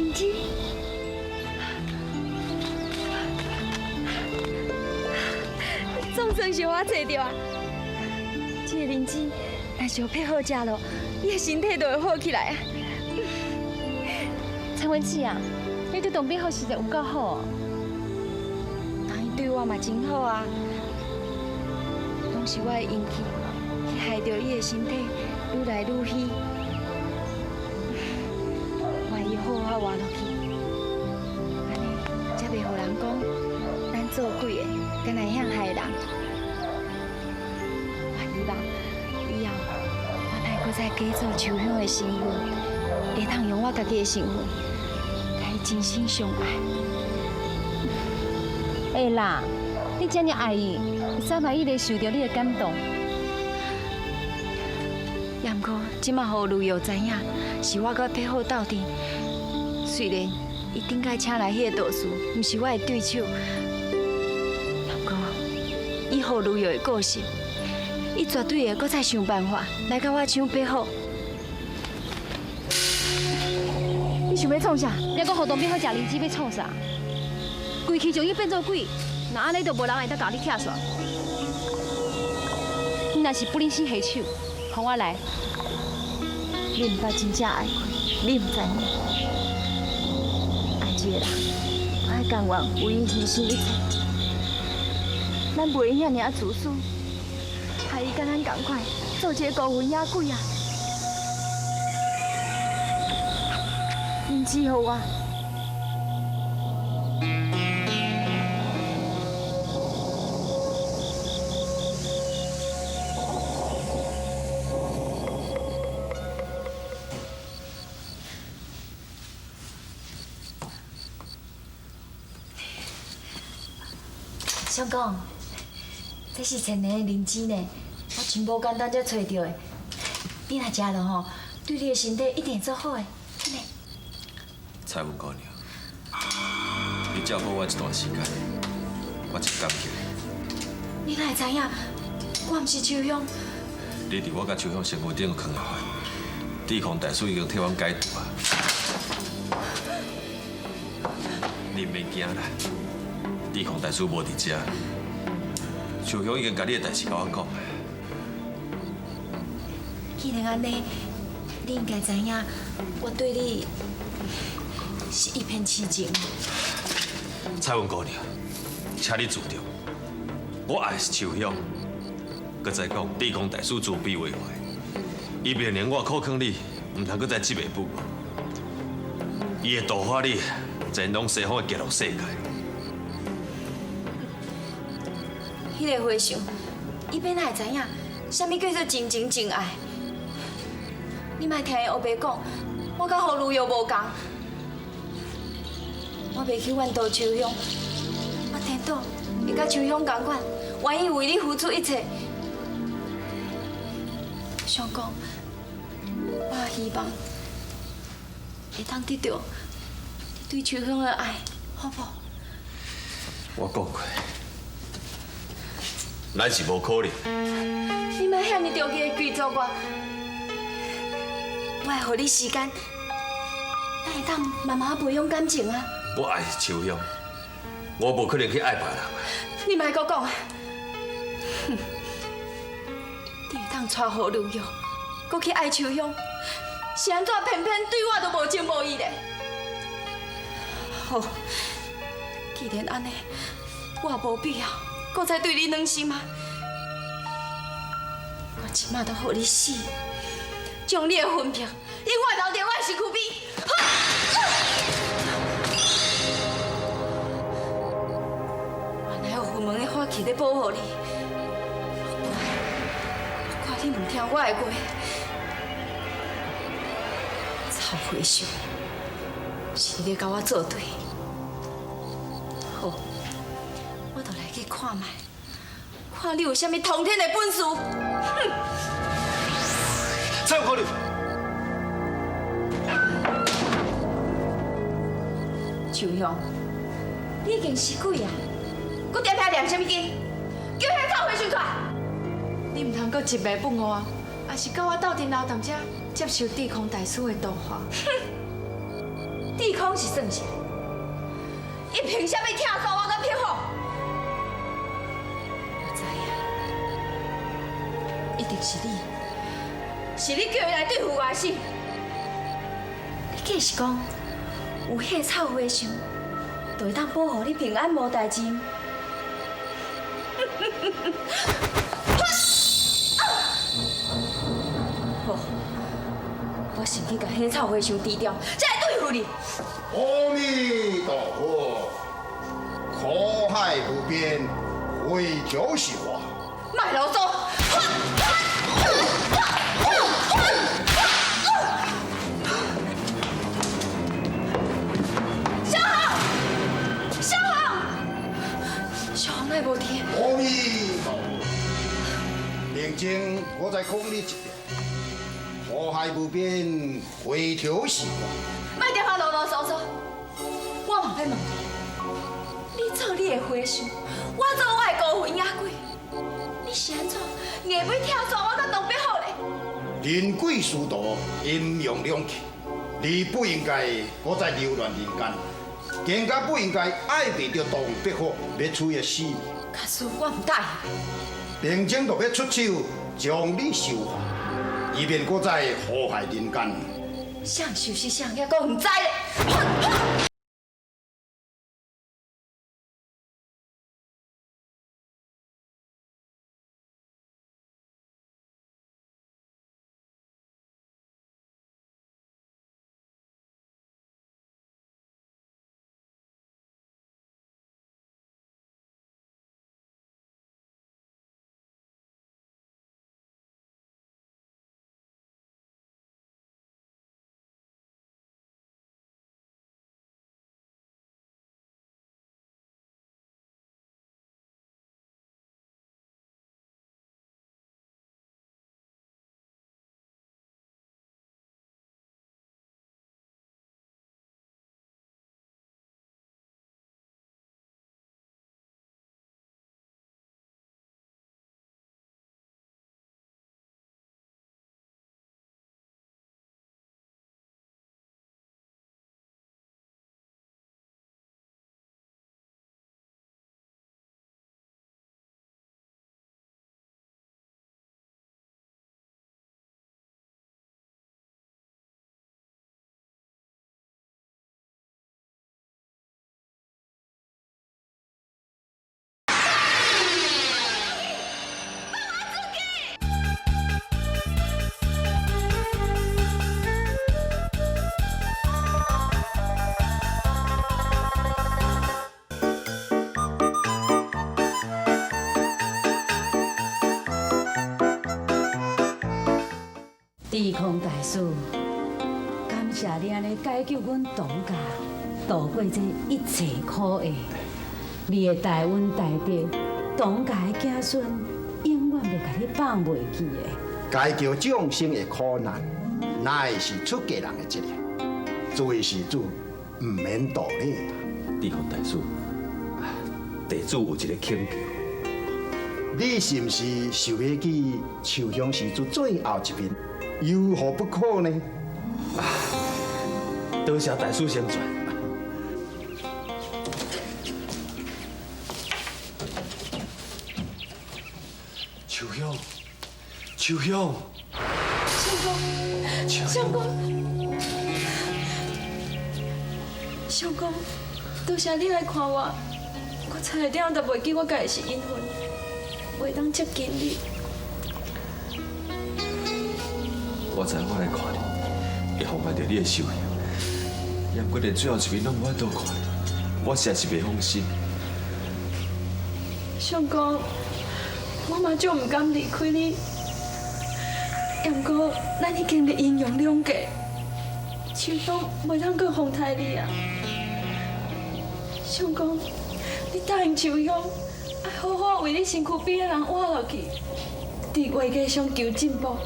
灵芝，总算是予我揣著啊！这个灵芝若是予配好食落，伊的身体就会好起来啊！蔡文姊啊，你对董必好实在有够好哦。人伊对我嘛真好啊，拢是我的运气去害著伊的身体愈来愈虚。愿伊好好活落去，按呢才袂予人讲咱做鬼的，敢若会晓害人。我希望以后我莫阁再假做秋香的身份，会当用我家己的身份，共伊真心相爱。会啦，你遮尔爱伊，早晚伊会受著你的感动。也毋过，这马予女友知影，是我佮佩好斗阵。虽然伊顶摆请来彼个道士，毋是我的对手，也毋过以何女友的个性，伊绝对会阁再想办法来共我抢佩好。你想欲创啥？你讲予唐必好食灵芝欲创啥？规气将伊变做鬼，若按呢就无人会当共你拆散。你若是不忍心下手，予我来。你毋捌真正爱过，你毋知影。爱一个人，我爱甘愿为伊牺牲一切。咱袂用遐尔仔自私，害伊佮咱仝款，做一个孤魂野鬼啊！灵芝予我。相公，这是千年的灵芝呢，我真无简单才揣著的。你若食了吼，对你的身体一定会足好的。真的。彩云姑娘，你照顾我这段时间，我真感激你。你哪会知影？我毋是秋香。你伫我佮秋香身躯顶囥的法，智空大师已经替阮解除啊。你毋免惊啦。智空大师无伫遮，秋香已经共你的代志共阮讲啊。既然按呢，你应该知影，我对你是一片痴情。彩云姑娘，请你自重，我爱的是秋香。阁再讲，智空大师慈悲为怀，伊命令我苦劝你，毋通阁再执迷不悟。伊会度化你，前往西方的极乐世界。彼个和尚，伊欲哪会知影，啥物叫做真情真爱？你莫听伊乌白讲，我佮何如玉无仝，我袂去怨妒秋香，我颠倒会佮秋香仝款，愿意为你付出一切。相公，我希望会当得到你对秋香的爱，好无？我讲过。咱是无可能。你莫遐尔着急的拒绝我，我会予你时间，咱会当慢慢培养感情啊。我爱的是秋香，我无可能去爱别人。你莫阁讲啊！哼，你会当娶何如玉，阁去爱秋香，是按怎偏偏对我都无情无义咧？好，既然按呢，我也无必要阁再对你软心啊！我这马就予你死，将你的魂魄永远留伫我的身躯边。原来有佛门的法器咧保护你，我看你毋听我的话，臭和尚，是你咧共我作对。好，我就来去看觅，看你有啥物通天的本事。哼！蔡姑娘，秋香，你已经是鬼啊！阁踮遐念啥物经？叫彼臭和尚出来！你毋通阁执迷不悟啊！抑是佮我斗阵留踮遮接受智空大师的度化。哼！智空是算啥？伊憑啥物拆散我佮碧虎？我知影，一定是你，是你叫伊來對付我死。你計是講有彼個臭和尚，就會當保護你平安無代誌？好，我先去共彼臭和尚除掉，才會對付你。阿彌陀佛，苦海無邊，回頭是岸。莫囉嗦！小紅，小紅，小紅，哪會無佇？阿彌陀佛，明正，我再講你一遍，苦海無邊，回頭是岸。莫佇遐囉囉嗦嗦，我嘛欲問你，你做你的和尚，我做我的孤魂野鬼，你是按怎硬欲拆散我佮唐伯虎咧？人鬼殊途，陰陽兩隔，你不應該閣再留戀人間，更加不應該愛袂著唐伯虎欲取的性命。假使我毋答應，明正就欲出手將你收還，以免閣再禍害人間。誰收屍誰猶閣毋知咧。智空大師，感謝你按呢解救阮唐家，渡過這一切苦厄。你的大恩大德，唐家的子孫永遠袂共你放袂記的。解救眾生的苦難，乃是出家人的責任。諸位施主，毋免多禮。智空大師，弟子有一个請求。你是毋是想欲見秋香施主最後一面？有何不可呢？多謝大師成全。秋香，秋香，相公，相公，相公，多謝你來看我，我差一點就袂記我家己是陰魂，袂當接近你。我知我來看你，會妨礙著你的修行，也毋過連最後一面攏無法度看你，我實在是袂放心。相公，我嘛足毋甘離開你，也毋過咱已經佇陰陽兩隔，秋香袂當閣妨礙你啊。相公，你答應秋香，愛好好為你身軀邊的人活落去，佇畫藝上求進步。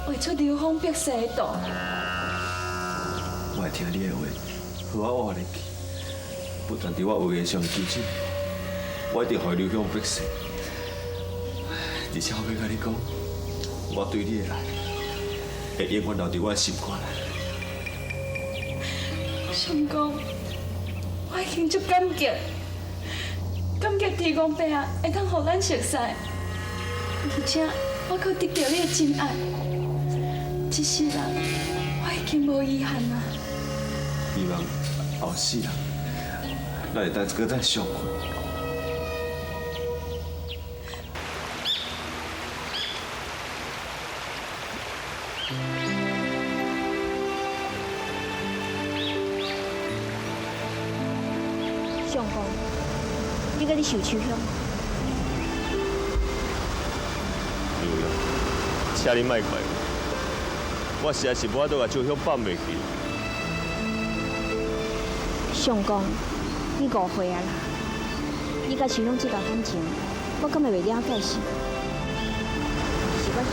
畫出流芳百世的圖。我會聽你的話，好好活落去。不但佇我畫藝上求進步，我一定予流芳百世。而且我欲共你講，我對你的愛會永遠留佇我的心肝內。相公，我已经足感激，感激天公伯啊，会当予咱熟似，而且我阁得到你的真爱，这世人我已经无遗憾啊。希望后世人，咱会当阁再相会。相公，你阁咧想秋香？刘勇，请你莫怪我，我实在是无法度共秋香放袂记。相公，你误会啊啦！你佮秋香这段感情，我敢会袂了解是？是我伤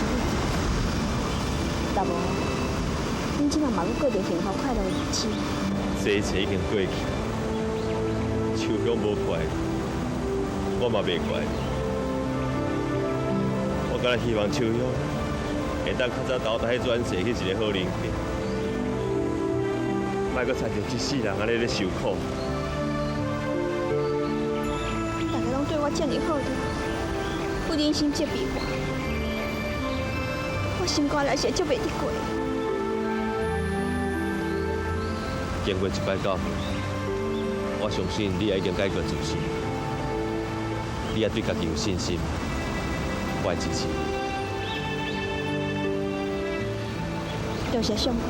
若无，恁这摆嘛阁过著幸福快乐的日子。这一切已经过去。秋香无怪我，我嘛袂怪。我敢若希望秋香会当较早投胎转世去一个好人家，莫阁亲像这世人按呢咧受苦。大家拢对我这尔好，不忍心责备我，我心肝内是足袂得过。经过一摆教训，我相信你也已经改过自新，你也对家己有信心，我会支持你。多谢相公，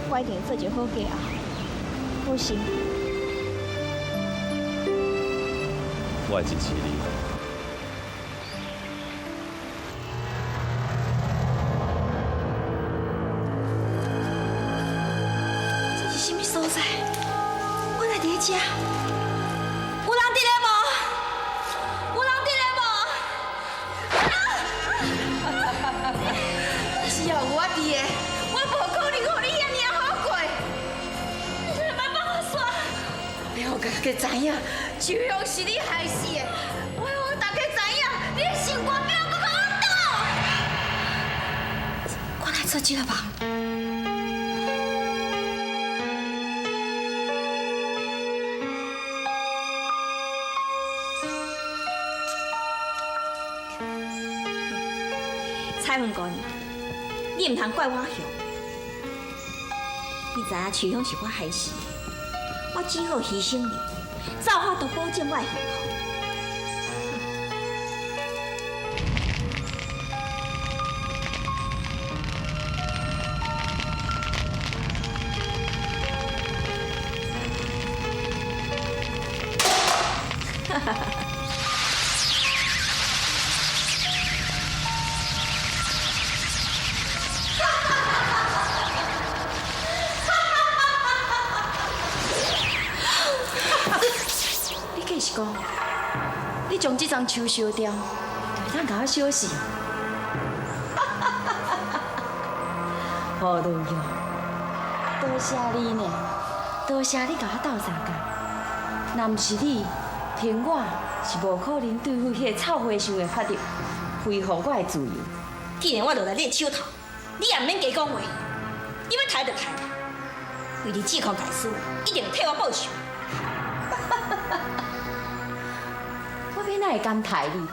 我一定做一个好嫁后，好媳妇。我会支持你。这是啥物所在？我来伫咧遮，有人伫咧无？有人伫咧无？只要有我伫的，我无可能予你遐尔好过。你莫放我煞！要予家己知影，秋香是你害死的，我予大家知影，你的心肝变阁予我倒。我来做这个梦。彩云姑娘，你毋通怪我凶。你知影秋香是我害死的，我只好牺牲你，才有法度保证我的幸福。你计是讲，你将这张树烧掉，就会当共我小死？胡女玉，多谢你呢，多谢你共我斗相共。若毋是你，凭我是无可能对付彼个臭和尚的法力，恢复我的自由。既然我落来你的手头，你也毋免加讲话，你欲刣就刣，为了智空大师，一定会替我报仇。我欲哪会甘刣你？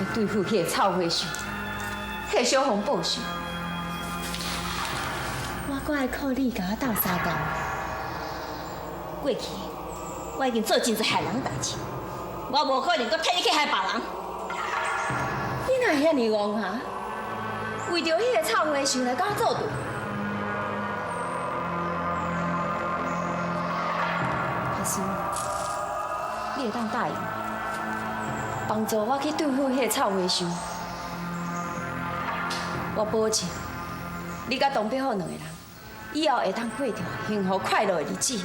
欲对付彼个臭和尚，替小红报仇，我阁爱靠你共我斗相共。过去我已经做真济害人的代志，我无可能阁替你去害别人。你哪会遐尔戆哈？为著彼个臭和尚来共我作对？阿叔，你会当答应我，帮助我去对付彼个臭和尚？我保证，你佮唐伯虎两个人，以后会当过著幸福快乐的日子。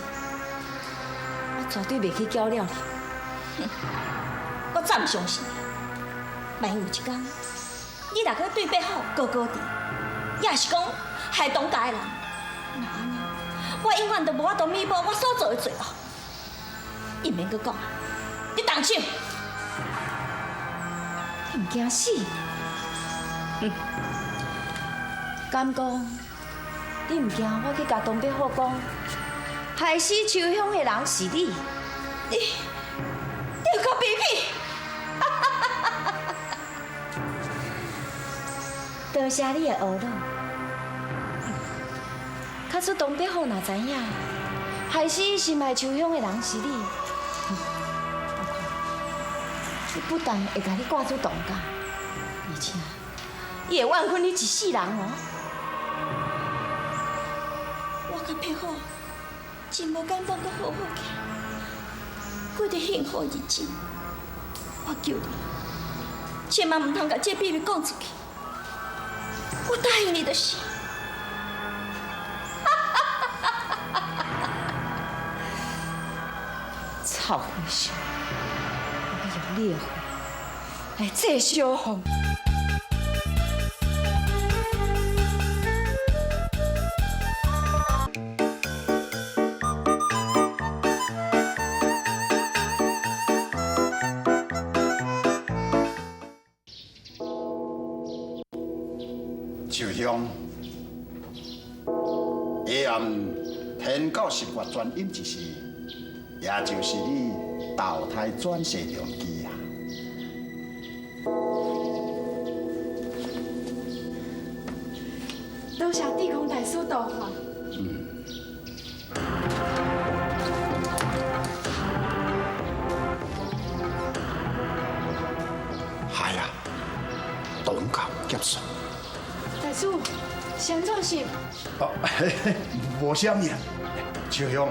我绝对袂去搅扰你。我早毋相信你。万一有一天，你若阁对伯虎高高低，也是讲害唐家的人，那按呢，我永远都无法度弥补我所做的罪恶。你毋免阁讲啊，你动手。你毋惊死？哼，敢讲你毋驚我去共唐伯虎講，害死秋香的人是你？你，你有夠卑鄙！多謝你的呵咾。假使唐伯虎若知影，害死心愛秋香的人是你，我看伊不但會共你趕出唐家，而且伊會怨恨你一世人哦。我佮伯虎真無簡單閣好好起，過著幸福的日子。我求你，千萬毋通共這秘密講出去。我答應你就是。臭和尚，我欲用你的血來祭小鳳。秋香，下暗天到十月全阴之時，也就是你投胎轉世良機啊！多謝地公大師度化。嗯。係啊，董家結束。大師，是按怎是？哦，無啥物啦，秋香。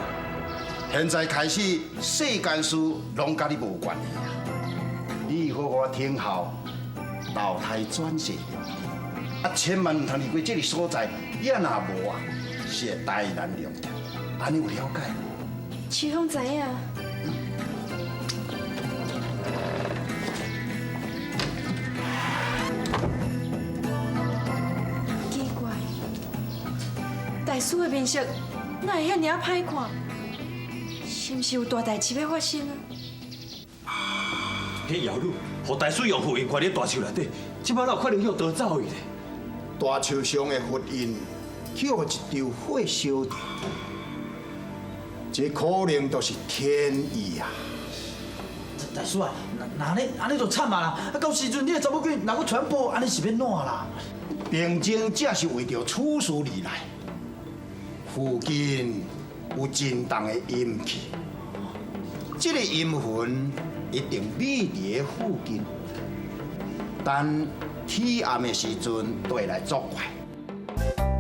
現在開始，世間事攏佮你無關係啊！你好好聽候投胎轉世良機，啊，千萬毋通離開這个所在，也若無啊，是會大難臨頭。按呢有了解無？秋香知影。奇怪，大師的面色哪會遐爾仔歹看？是毋是有大代誌欲發生啊？彼妖女，予大師用符印關佇大樹內底，這擺哪有可能予逃走去咧？大樹上的符印，去予一場火燒著，這可能就是天意啊！大師啊，若按呢按呢就慘啊啦！啊，到時陣你的查某囝若閣傳播，按呢是欲按怎啦？病症正是為著此事而來，附近有真重的陰氣。這個陰魂一定覕佇附近，等天暗的時陣，就會來作怪。